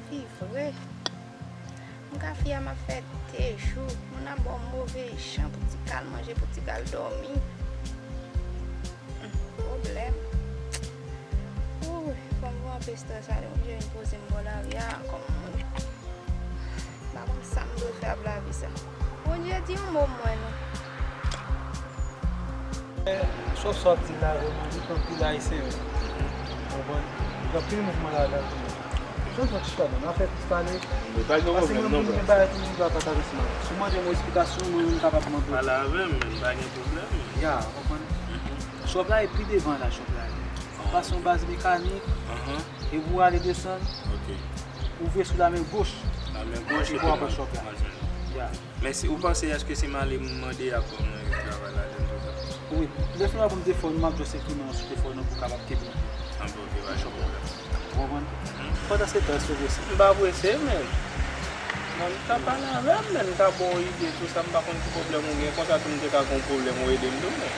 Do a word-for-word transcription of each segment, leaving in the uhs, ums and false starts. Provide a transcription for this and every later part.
Fi vre. M ka fi a m ap fè de jou. Moun ap ba w move jan pou ti kal manje, pou ti kal dòmi. Hmm, pwoblèm. Wouy, fò m pran pestè sa, li oblije vin poze m bò lari a, kòm moun. M pa konn sa m dwe fè ak lavi sa. Bondye di yon mo pou mwen non. Chòf sa w ap di la, vrèman, li pran pil Ayisyen, wi. Konprann? Li pran pil mouvman ladan tou. Chòf sa w ti chita, non, afè plis pale. Mwen pa gen pwoblèm non, bro. Paske mwen menm, mwen gen bagay tou m vle pataje sou mwen. Si w mande mwen eksplikasyon, mwen menm m kapab mande w. Pale avè m, men m pa gen pwoblèm. Ya, konprann? Chòf la e pi devan la, chòf la ye. Pase yon baz mekanik, epi w ale desann, ouvri sou la men goch, epi w ap wè chòf la. Ya. Men si ou panse, èske si m ale m mande y ap ban mwen travay ladan l tou sa? Wi, lè fini w ap ban m telefòn, m ap jwenn senk nimewo sou telefòn nan pou w kapab kenbe. Anben, oke, pa gen pwoblèm. Ou konprann? Pandan se tan, èske w prese? M pa prese, men. Nan, m ta pale avè m, men m ta ba w ide, tou sa, m pa konn ki pwoblèm ou gen, konsa tou m te ka gen yon pwoblèm, ou ede m tou, men.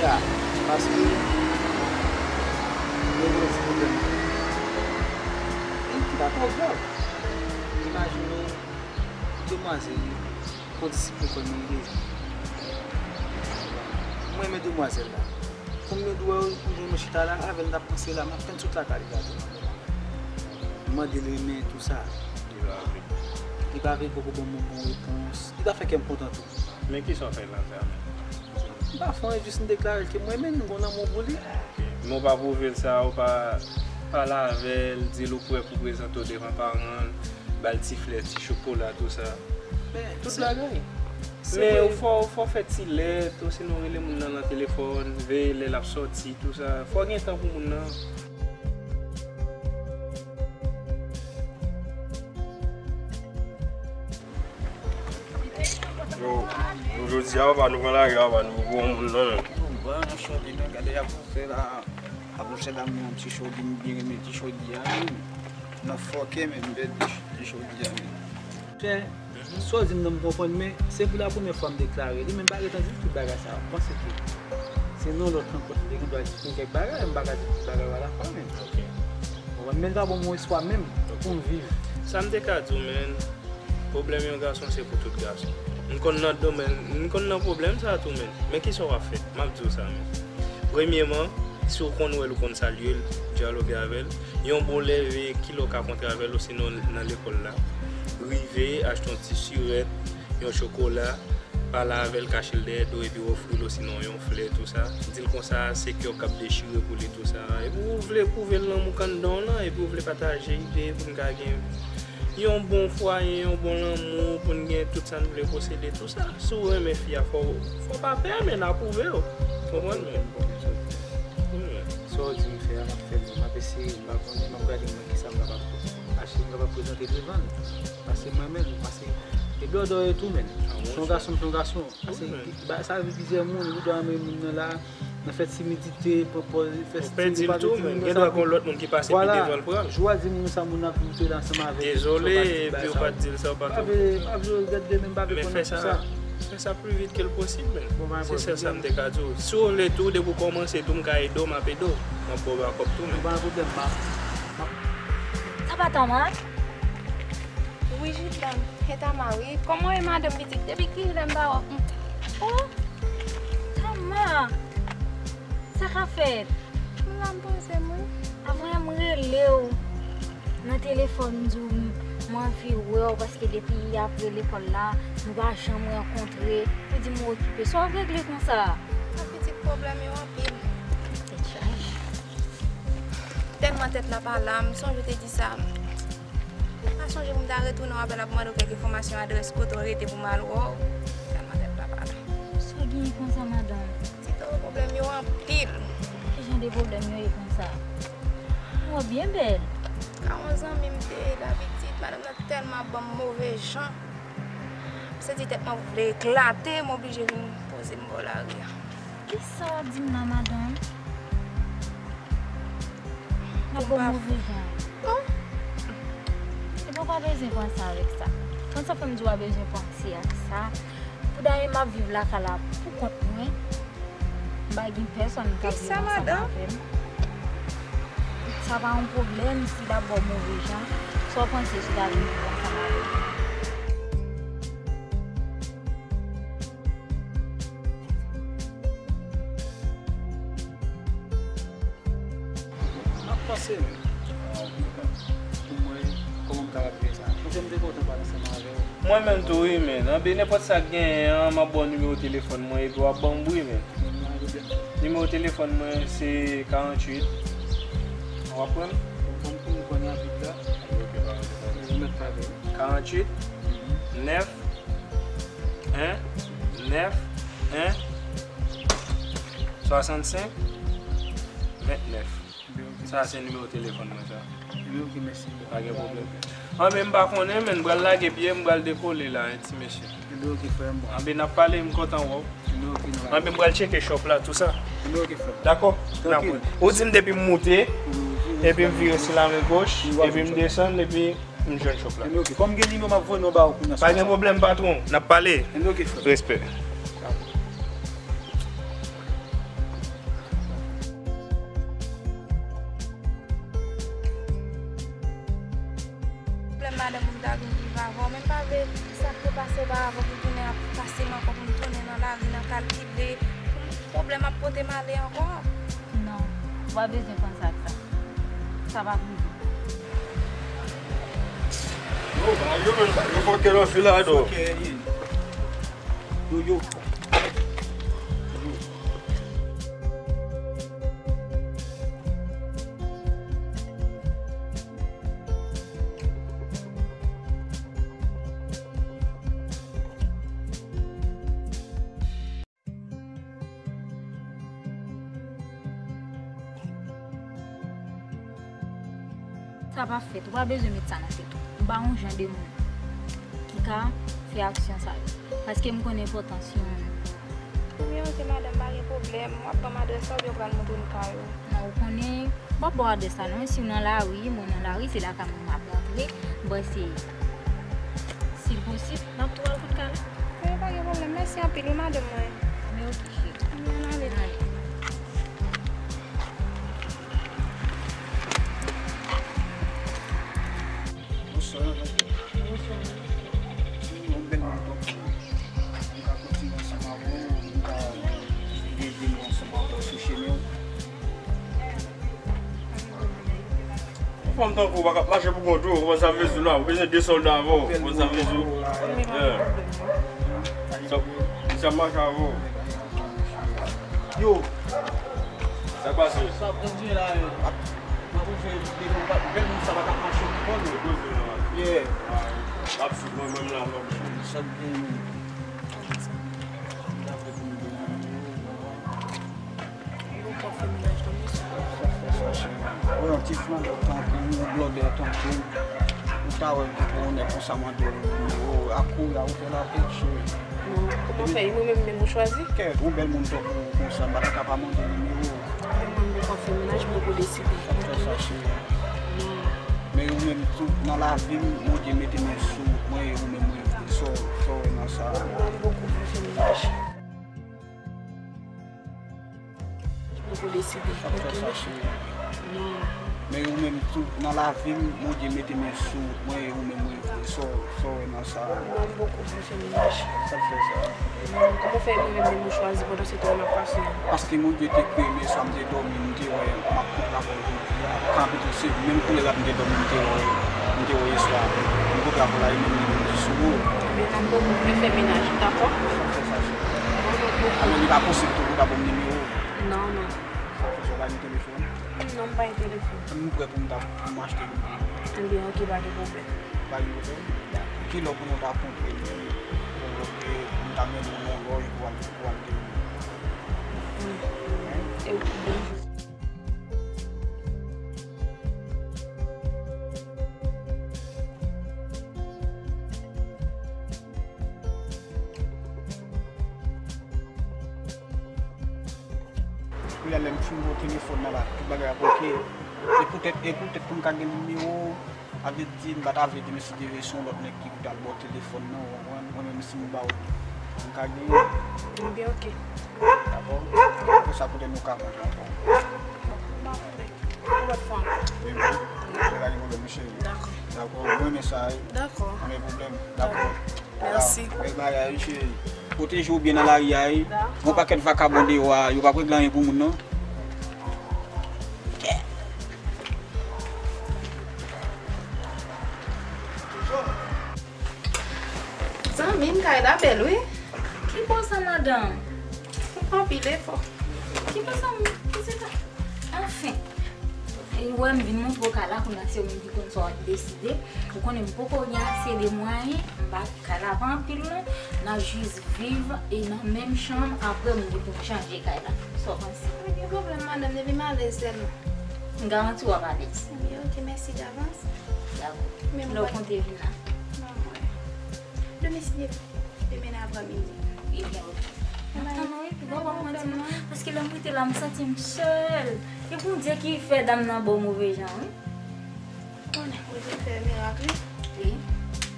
Ya, paske, mwen gen yon ti pwoblèm. E ki pa twò grav. Imajine w, demwazèl, li, kondisip lekòl mwen li deja. Mwen renmen demwazèl la. Konbyen dwa ou jwenn mwen chita la, avè l, n ap panse la, m ap tann sot lakay li gade. M mande l renmen tou sa. Li pa vle. Li pa vle poko ban mwen bon repons. Li ta fè kè m kontan tou. Men kisa w fè nan sa menm? M pa fè anyen, jis m deklare l ke m renmen l, m gon lanmou pou li. Men w pa pwouve l sa, w pa pale avè l, di l ou prè pou prezante w devan paran l, ba l ti flè, ti chokola, tou sa. Men, tout bagay. Men fò, fò fè ti lèt, osinon rele moun nan nan telefòn, veye lè l ap sòti, tou sa. Fò gen tan pou moun nan. Yo, yo, jodi a, papa, nou pran lari a, papa, nou poko wè moun nan, non. Nou pran yon chòdi, non, gade y ap fè la. Apre se la, m nan ti chòdi, m byen renmen ti chòdi a, wi. Nan fòkè, men m pèdi ti chòdi a, men. Chè, sa w di m nan m konprann, men se pou la premyè fwa m deklare li, men m pa gentan di tout bagay sa yo. M panse ke se nan lòt rankont m te gen dwa di tou kèk bagay, m pa ka di tout bagay yo alafwa, men. Ok. Ou konprann, men l pa ban m yon espwa menm pou m viv. Sa m te ka di w, men, pwoblèm yon gason se pou tout gason. M konn nan domèn, m konn nan pwoblèm sa a tou, men. Men kisa w ap fè? M ap di w sa, men. Premyèman, si w konn wè l, ou konn salye l, dyaloge avè l. Yon bon leve, kilè w ka kontre avè l, osinon nan lekòl la. Rive, achte yon ti sirèt, yon chokola, pale avè l, kache l dèyè do, epi ofri l, osinon yon flè, tou sa. Di l konsa, se kè w k ap dechire pou li, tou sa. Epi ou vle pwouve l lanmou k anndan w lan, epi ou vle pataje ide pou n ka gen yon bon fwaye, yon bon lanmou, pou n gen tout sa n vle posede, tou sa. Si w renmen fi a, fò, fò w pa pè, men n a pwouve w. Konprann? Sa w di m fè a, m ap fè l, m ap eseye, m pa konnen, m ap gade mwen kisa m kapab achte, m kapab prezante devan l. Paske mwen menm, paske e blòdò yo tou, men. Se yon gason, se yon gason. Paske ba, sa rive plizyè moun, ou dwe renmen moun nan la, nan fè timidite, pran pòz, fè stil, ou pa vle di moun nan sa. Ou pèdi l tou, men gen dwa gen lòt moun ki pase pi devan l pran l. Jou a di moun sa, moun nan ap moute la ansanm avè l. Dezole, epi ou pa t di l sa, ou pa t. Pa vle, pa vle gade demen, pa vle konnen sa. Fè sa pli vit ke l posib, men. Se sèl sa m te ka di w. Si w vle tou, depi w kòmanse tou, m ka ede w, m ap ede w. M ap ba w bakòp tou, men. Pa gen pwoblèm, m ap, m ap. Sa pa Tama? Wi, Jidlan, se Tama, wi. Kòman w ye, madanm pitit? Depi kilè m pa wè w? Oh, Tama! Sa k ap fèt? M la, m poze m, wi. Avan yè m rele w nan telefòn, m di w m, m anvi wè w, paske depi apre lekòl la, nou pa janm rankontre. Ou di m ou okipe. Sa w ap regle konsa? Sa pitit pwoblèm yo anpil. Tèt chaje. Tèlman tèt la pa la, m sonje w te di sa. M pa sonje pou m ta retounen w apèl ap mande w kèk enfòmasyon, adrès kote w rete pou m al wè w. Tèlman tèt la pa la. Sa w genyen konsa, madanm? Ti to, pwoblèm yo anpil. Ki jan de pwoblèm yo ye konsa? Ou byen bèl. Ka yon zanmi m te ye la, pitit, madanm nan tèlman ap ban m move jan. M santi tèt mwen vle eklate, m oblije vin poze m bò lari a. Kisa w ap di m la, madanm? N ap ba w move jan. Epi w pa bezwen panse avèk sa. Konn sa fè m di w pa bezwen panse ak sa? Poudayè m ap viv lakay la pou kont mwen. M pa gen pèsonn k ap viv ansanm avè m. Sa pa yon pwoblèm si l ap ba w move jan. Sa w panse si l ta vin viv ansanm avè w? M ap panse wi. Pou mwen, kòman m kapab fè sa? Paske m te kontan pale ansanm avè w. Mwen menm tou wi, men. Anben, nenpòt sa k genyen an, m ap ba w nimewo telefòn mwen epi w ap ban m bri, men. Nimewo telefòn mwen se karanntuit. W ap pran l? Bon, m konn pran rapid la. Ou mèt pale. Karanntuit, nèf, en, nèf, en, swasannsenk, vennèf. Sa se nimewo telefòn mwen sa. Ebyen, ok, mèsi. Pa gen pwoblèm. Anben, m pa konnen, men m pral lage pye, m pral dekole la, en ti mesye. Ebyen, ok, frè m. Anben, n ap pale, m kontan wè w. Ebyen, ok, nou. Anben, m pral tcheke shop la, tou sa. Ebyen, ok, frè m. Dakò? N ap wè. Ou di m depi m moute, epi m vire sou la men goch, epi m desann, epi m jwenn shop la. Ebyen, ok. Kòm gen nimewo, m ap voye non ba ou kounye a. Pa gen pwoblèm, patwon. N ap pale. Ebyen, ok, frè m. Respè. Pwoblèm madanm ou ta vin viv avè w, men m pa vle sa k te pase oparavan pou tounen ap pase m ankò, pou m tounen nan lari, nan kalkile, pou m, pwoblèm ap pote m ale ankò. Non, ou pa bezwen panse ak sa. Sa p ap rive. Yo, ba yo, men, ba yo fòkè nan filado. Yo, yo. Sa p ap fèt, ou pa bezwen met sa nan tèt ou. M pa yon jan de moun ki ka fè aksyon sa yo. Paske m konn enpòtans yon moun. Ebyen, ok, madanm, pa gen pwoblèm. W ap ban m adrès la oubyen w pral montre m kay ou? Non, ou konnen, m p ap ba w adrès la non. Si w nan lari, mwen nan lari, se lakay mwen m ap rantre. M panse si l posib, n ap tou al kote kay la. Ebyen, pa gen pwoblèm. Mèsi anpil wi, madanm mwen. Ebyen, ok, cheri. Ebyen, ann ale. Ann ale. Bonswa. Bonswa. Yon bèl moun tankou w, m ka kontinye ansanm avè w, m ka ede nou ansanm avè w sou chemen w. Yon fanm tankou w pa ka ap mache pou kont ou, ou konprann sa m vle di w la, ou bezwen de sòlda avè w, ou konprann sa m vle di w? Yeah. Sa, sa mache avè w. Yo. Sa k pase? Sa ap kontinye la, yo. Mwen konn fè de nou pa, bèl moun sa pa t ap mache pou kont nou. Yeah. Ap sou mwen menm la, non. Sa k gen menm? Ou yon ti flanbè tankou m, yon blòdè tankou m. Ou ta wè m te pou onè konsa mande w nimewo, a kouri a ou fè lapèt, cheri. Non, kòman fè? E mwen menm, menm ou chwazi? Kèt, yon bèl moun tankou w konsa, m pa ta ka pa mande nimewo. Mwen menm, mwen pa fè mennaj, mwen poko deside. Sa k fè sa, cheri? Non. Men ou menm tou, nan lavi m, Bondye mete men sou mwen, e ou menm mwen vle. Sa w, sa w wè nan sa? Mwen poko vle fè mennaj. Poko deside. Sa k fè sa, cheri? Non. Men ou menm tou, nan lavi m, Bondye mete men sou mwen, e ou menm mwen vle. Sa w, sa w wè nan sa? Non, m poko vle fè mennaj. Sa k fè sa? Non, kòman fè mwen menm, menm ou chwazi pandan se tan an ap pase a? Paske Bondye te kreye m, yèswa m te dòmi, m te wè m ap pran travay jodi a. Kanpe tou se menm koulè la m te dòmi, m te wè, m te wè yèswa. M pran travay la, e menm li menm ki sou ou. Ebyen, m poko vle fè mennaj, dakò? Sa k fè sa, cheri? Alò, li pa posib tou pou w ta ban m nimewo w? Non, non. Sa fè sa w pa gen telefòn? Non, m pa gen telefòn. M prè pou m ta, pou m achte youn pou ou. Ebyen, ok, pa gen pwoblèm. Pa gen pwoblèm? Dakò. Kilè pou nou ta kontre menm? Pou m ta mennen w nan lòj pou w al, pou w al te. Wi. Wi? E w, bonjou. Kounye a, lè m fin ba w telefòn nan la, tout bagay ap ok. E poutèt, e poutèt pou m ka gen nimewo w, sa vle di, m pa ta vle di, men si te vle se yon lòt nèg ki pou t al ba w telefòn nan, ou konprann? Mwen menm, si m ba w, m ka genyen. Ebyen, ok. Dakò? Apre sa, poutèt nou ka kontre ankò. Bon, m ap prè. Yon lòt fwa ankò. Wi, wi. Wi, pa gen pwoblèm, wi, cheri. Dakò. Dakò, mwen renmen sa, wi. Dakò. Pa gen pwoblèm. Dakò. Mèsi. Bèl bagay, wi, cheri. Pwoteje w byen nan lari a, wi. Dakò. Gon pakèt vakabon deyò a, yo p ap regle anyen pou moun, non. Zanmi m, kay la bèl, wi. Ki bò sa, madanm? Ou fè anpil efò. Ki bò sa, m, ki se sa? Anfen. E w wè, m vin montre w kay la, kounye a se ou menm ki konn sa w ap deside. Ou konnen m poko gen ase de mwayen, m pa, kay la pa anpil non. N ap jis viv e nan menm chanm, apre m gen pou m chanje kay la. Sa w panse? Pa gen pwoblèm, madanm, depi m alèz sèlman. M garanti w ap alèz. Ebyen, ok, mèsi davans. Dakò. Men lè w konte vin la. Non, mwen. Demen si Dye vle. Demen nan aprèmidi. Ebyen, ok. M ap tann ou, wi, pi bò pa manti non. Paske lè m rete la, m santi m sèl. E Bondye ki fè dam nan ba w move jan, wi. Konnen Bondye fè mirak, wi. Wi.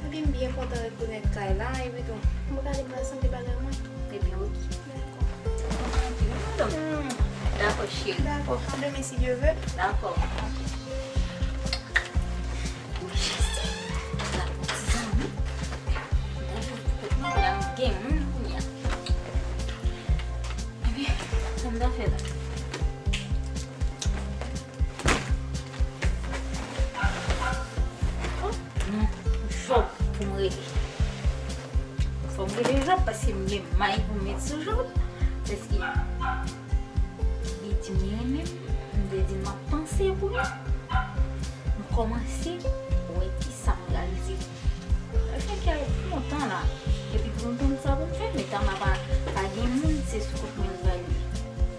Epi m byen kontan rekonèt kay la, epi tou, m prale pral sanble bagay mwen. Ebyen, ok. Dakò. Kontan anpil, wi, madanm. Hmm. Dakò, cheri. Dakò. A demen, si Dye vle. Dakò. Wi, Jezi. Gade yon ti zanmi. Gade yon ti kote mwen la, m gen moun kounye a. Ebyen, sa m ta fè la? Oh, non, Job pou m rele. Fò m rele Job paske m gen may pou m met sou Job. Paske li di m li renmen m, m te di l m ap panse pou li. M kòmanse wè kisa m pral di. Sa fè kè lontan la. Epi pou m konn sa pou m fè, men Tama pa, pa gen moun, se sou kont mwen l pral ye.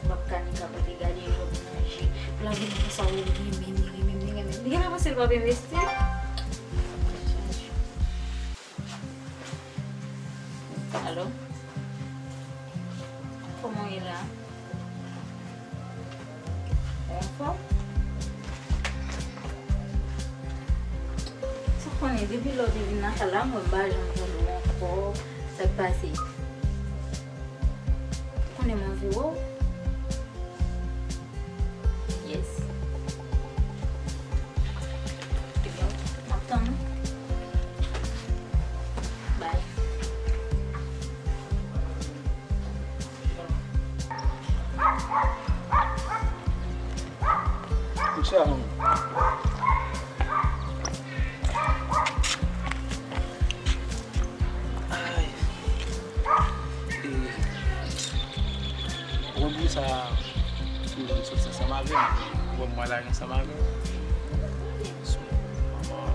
M ap ka ni ka pote gade Job nan je. Pou l ap vin konsa, wi, li renmen m, li renmen m, li renmen m. Li genlè panse l p ap envesti. Alo? Kòman w ye la? Ou anfòm? Sa w konnen, depi lè w te vin nan kay la, mwen m pa janm tande w ankò. Sa k pase? Ou konnen m anvi wè w. Yes. Ebyen, ok. M ap tann ou. Bye. Konsa, ay. E, ou konn pou sa, m soti ansanm avè w. Ou wè m pral ale ansanm avè w. So, manman,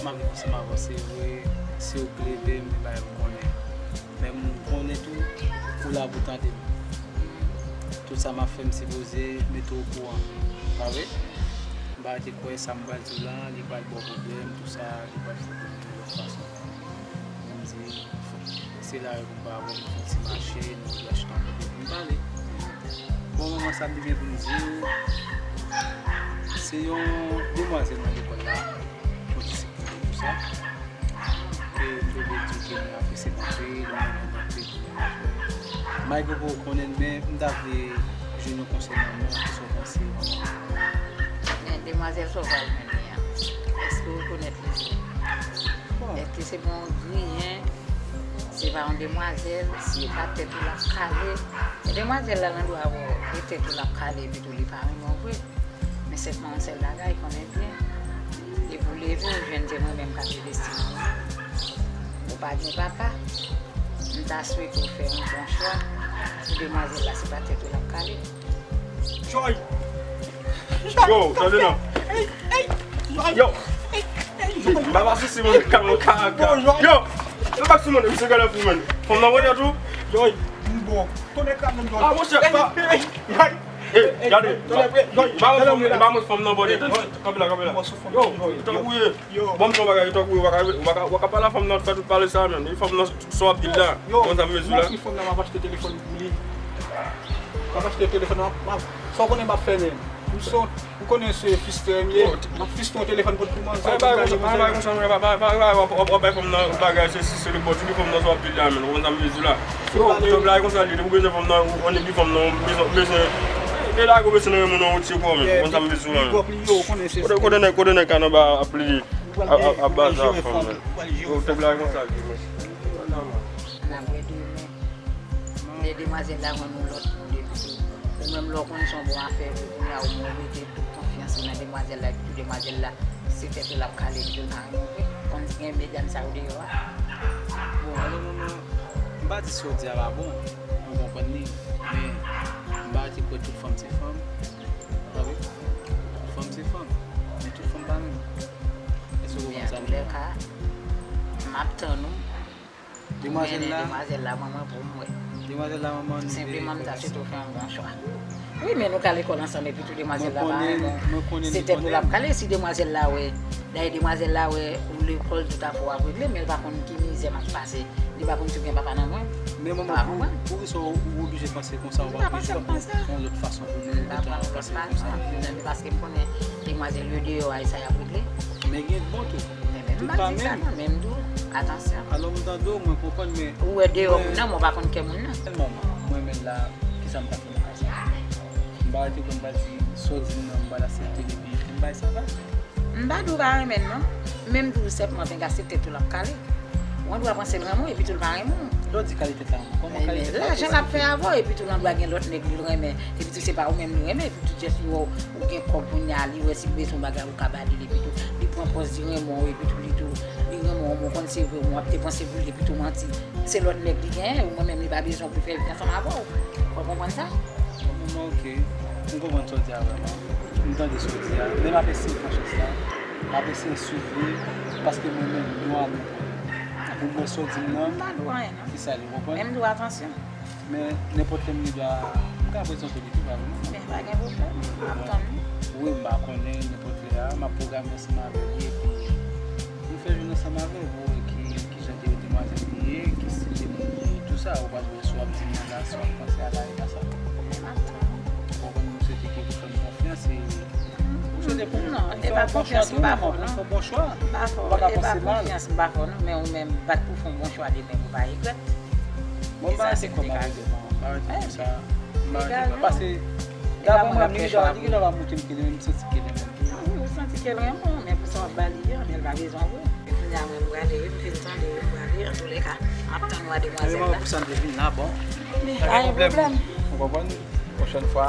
m ap viv ansanm avè w, se vre, si w plede m, bay m konnen. Men m konnen tou, ou la pou tande m. Tout sa m ap fè, m sipoze mete w okouran. Pa vre? M pa te kwè sa m pral di w la, li pral ba w pwoblèm, tou sa, li pral fè pwoblèm yon lòt fason. Men m di, fòk se la yo pou m pa wè, m fè ti mache, nou dwe achte yon kote pou m pale. Bon, manman, sa m te gen pou m di w, se yon demwazèl nan lekòl la, pou disipline tou sa. Ke m te vle di w ke mwen apresye l anpil, mwen renmen l anpil. Malgre w poko konnen l, men m ta vle jwenn yon konsèy manman, kisa w panse manman? Men demwazèl sa w pral mennen an, èske w rekonèt li? Bon. Èske se pa yon griyen? Se pa yon demwazèl, si e pa tèt ou l ap kale. Men demwazèl la nan dwa wè w, e tèt ou l ap kale, epi tou li pa renmen w vre. Men sèlman yon sèl bagay, konnen byen, depi w leve, w jwenn, se mwen menm k ap envesti nan ou. Ou pa gen papa. M ta swete w fè yon bon chwa pou demwazèl la, se pa tèt ou l ap kale. Joy! Yo, tande non. Yo! M pa pa sou si moun ka, ka, ka. Yo! M pa sou moun, misye gade pou mwen. Fanm nan wè tou? Joy, m bon. Tonnè kraze m, Joy. Ah, monchè, pa. Hey, gade. Ba mwen fanm, ba mwen fanm nan bòdè. Kanpe la, kanpe la. Yo, tankou ye. Bon, m di yon bagay, tankou ye, w pa ka, w pa ka, w pa ka pale a fanm nan, fè tout pale sa menm. Li fanm nan, sa w ap di l la. Yo, konn sa m vle di la. Montre fanm nan, m ap achte telefòn pou li. M ap achte telefòn, m ap, m ap, sa w konnen m ap fè menm. M se yon Ou konnen se fistè m ye. M ap fistè yon telefòn pou, pou manzè, pou gade manzè. Pa bay konsa, pa bay konsa, w ap bay fanm nan bagay, se si se le bò, tout fanm nan sa w ap pile a menm, ou konn sa m vle di la. Yo, yo, bagay konsa li, depi w bezwen fanm nan, ou konnen di fanm nan, ou bezwen, bezwen. E la, gwo mesye nan men moun nan, ou ti kò, men. Ou konn sa m bezwen. Kote, kote nèg, kote nèg ka nan ba ap plede, ap, ap, ap baza fanm, men. Yo, tèg la konsa, li, men. N ap rete, men. Men demwazèl la, mwen, nou lòt moun depi tou. Ou menm, lè w konn se yon bon afè, pou kounye a, ou mwen mete tout konfyans ou nan demwazèl la, epi tou demwazèl la, se tèt ou l ap kale, epi tou l pa renmen w vre. Konn gen medam sa yo deyò a. Bon, alò, manman, m pa di sa w di a pa bon, mwen konprann li, men m pa rete kwè tout fanm se fanm. Tande? Tout fanm se fanm, men tout fanm pa menm. Èske w konprann sa m di a? Antouka, m ap tann ou. Demwazèl la, demwazèl la, manman pou m wè. Demwazèl la, manman, nou vle konn sa. Senpleman, m ta swete w fè yon bon chwa. Wi, men nou ka lekòl ansanm, epi tou demwazèl la pa renmen w. Se tèt ou l ap kale si demwazèl la wè. Dayè demwazèl la wè ou lekòl, tout afè w ap regle, men l pa konn ki mizè m ap pase. Li pa konn si w gen papa nan mwen. Men manman, poukisa w oblije panse konsa, ou pa oblije fè yon lòt fason pou nou panse konsa. Paske m konnen demwazèl yo deyò a, e sa y ap regle. Men gen bon tou. Tout pa menm. Men m di w, atansyon. Alò m tande w, mwen konprann, men ou wè deyò moun nan, men w pa konn kè moun nan. Manman, mwen menm la, kisa m ka fè nan ka sa? M pa rete kwè m pral di, sa w di m nan, m pral aksepte l epi m bay sa vag. M pa di w pa renmen l non. Men m di w senpman, penga se tèt ou l ap kale. Ou andwa panse l renmen w, epi tou l pa renmen w. Lè w di kale tèt la renmen w, kòman kale tèt la posib? Lajan l ap fè avè w, epi tou l andwa gen lòt nèg li renmen, epi tou se pa ou menm li renmen, epi tou jès li wè w, ou gen kòb kounye a, li wè si l bezwen yon bagay ou ka ba li l, epi tou li pran pòz li renmen w, epi tou li tou, li renmen w, mwen konn se vre, mwen ap depanse pou li, epi tou manti. Se lòt nèg li genyen, ou mwen menm li pa bezwen pou l fè vi ansanm avè w. Ou konprann sa? Bon, manman, oke. M konprann sa w di a vrèman. M tande sa w di a. Men m ap eseye pran chans la. M ap eseye swiv li. Paske mwen menm, nou a nou. Ou wè sa w di m nan. M pa di w anyen non. Se sa li, w konprann? Men m di w atansyon. Men nenpòt lè m gen dwa, m ka prezante w li tou, pa vre non? Men pa gen pwoblèm. M ap tann ou. Wi, m pa konnen, nenpòt lè a, m ap pwograme ansanm avè li, epi nou fè jounen ansanm avè l pou wè ki, ki jan de demwazèl li ye, ki stil de moun li ye, tou sa, ou pa wè si w ap di m nan la, si w ap panse a la, e pa sa. Men m ap tann ou. Ou konprann, m swete ke ou fè m konfyans, e ou swete pou m fè yon bon chwa tou, m ap fè yon bon chwa. M pa fè w, e pa konfyans m pa fè w non, men ou menm bat pou fè yon bon chwa demen pou w pa regrèt. Bon, m pa rete kwè malezman. M pa rete kwè sa. M pa rete kwè. Paske, daprè mwen, li genlè, li genlè pa montre m ke li renmen m, m santi ke li renmen m. Wi, ou santi ke l renmen w, men pou sa w ap ba li an, men l pa bezwen w vre. Kounye a, mwen, m prale, wi, m fin tande, wi, m prale. Antouleka, m ap tann ou a demwazèl la. Pou sa m te vin la, bon. Pa gen pwoblèm. Ou konprann? Pwochèn fwa,